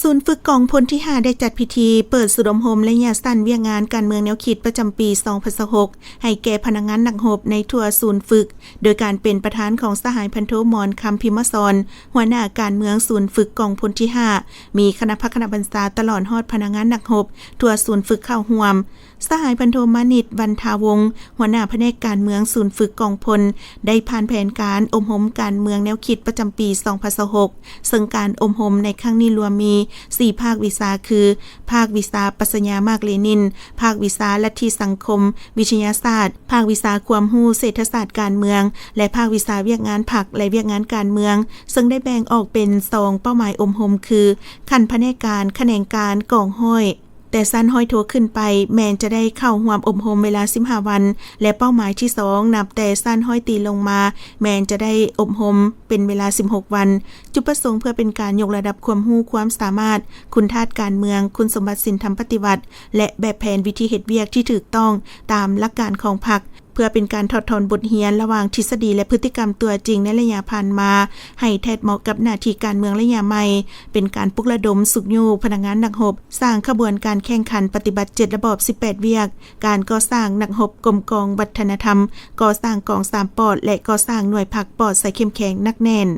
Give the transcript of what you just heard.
ສູນຝຶກກອງພົນທີຫ້າ ໄດ້ຈັດພິທີເປີດສູນອົບຮົມໄລຍະສັ້ນວຽກງານການເມືອງແນວຄິດປະຈຳປີສອງພັນຊາວຫົກ ໃຫ້ແກ່ພະນັກງານນັກຮົບໃນທົ່ວສູນຝຶກ ໂດຍການເປັນປະທານຂອງສະຫາຍພັນໂທ ໝອນຄຳ ພິມມະສອນ ຫົວໜ້າການເມືອງສູນຝຶກກອງພົນທີຫ້າ ມີຄະນະພັກຄະນະບັນຊາ ຕະຫຼອດຮອດພະນັກງານນັກຮົບທົ່ວສູນຝຶກເຂົ້າຮ່ວມ. ສະຫາຍພັນໂທ ມານິດ ວັນທາວົງ ຫົວໜ້າພະແນກການເມືອງສູນຝຶກກອງພົນ ໄດ້ຜ່ານແຜນການອົບຮົມການເມືອງແນວຄິດປະຈຳປີສອງພັນຊາວຫົກ ເຊິ່ງການອົບຮົມໃນຄັ້ງນີ້ລວມມີສີ່ພາກວິຊາຄື ພາກວິຊາປັດຊະຍາມາກເລນິນ, ພາກວິຊາລັດທິສັງຄົມວິທະຍາສາດ, ພາກວິຊາຄວາມຮູ້ເສດຖະສາດການເມືອງ ແລະ ພາກວິຊາວຽກງານພັກ ແລະ ວຽກງານການເມືອງ, ເຊິ່ງໄດ້ແບ່ງອອກເປັນສອງເປົ້າໝາຍອົບຮົມຄື ຂັ້ນພະແນກການ, ຂະແໜງການ, ກອງຮ້ອຍ. ແຕ່ຊັ້ນຮ້ອຍໂທຂຶ້ນໄປ ແມ່ນຈະໄດ້ເຂົ້າຮ່ວມອົບຮົມເວລາສິບຫ້າວັນ ແລະ ເປົ້າໝາຍທີສອງ ນັບແຕ່ຊັ້ນຮ້ອຍຕີລົງມາ ແມ່ນຈະໄດ້ອົບຮົມເປັນເວລາສິບຫົກວັນ. ຈຸດປະສົງເພື່ອເປັນການຍົກລະດັບຄວາມຮູ້ຄວາມສາມາດ, ຄຸນທາດການເມືອງ, ຄຸນສົມບັດສິນທຳປະຕິວັດ ແລະ ແບບແຜນວິທີເຮັດວຽກທີ່ຖືກຕ້ອງຕາມຫຼັກການຂອງພັກ, ເພື່ອເປັນການຖອດຖອນບົດຮຽນລະຫວ່າງທິດສະດີ ແລະ ພຶດຕິກຳຕົວຈິງໃນໄລຍະຜ່ານມາ ໃຫ້ແທດເໝາະກັບໜ້າທີ່ການເມືອງໄລຍະໃໝ່, ເປັນການປຸກລະດົມຊຸກຍູ້ພະນັກງານນັກຮົບ, ສ້າງຂະບວນການແຂ່ງຂັນປະຕິບັດເຈັດລະບອບສິບແປດວຽກ, ການກໍ່ສ້າງນັກຮົບກົມກອງວັດທະນະທຳ, ກໍ່ສ້າງກອງສາມປອດ ແລະ ກໍ່ສ້າງໜ່ວຍພັກປອດໃສເຂັ້ມແຂງໜັກແໜ້ນ.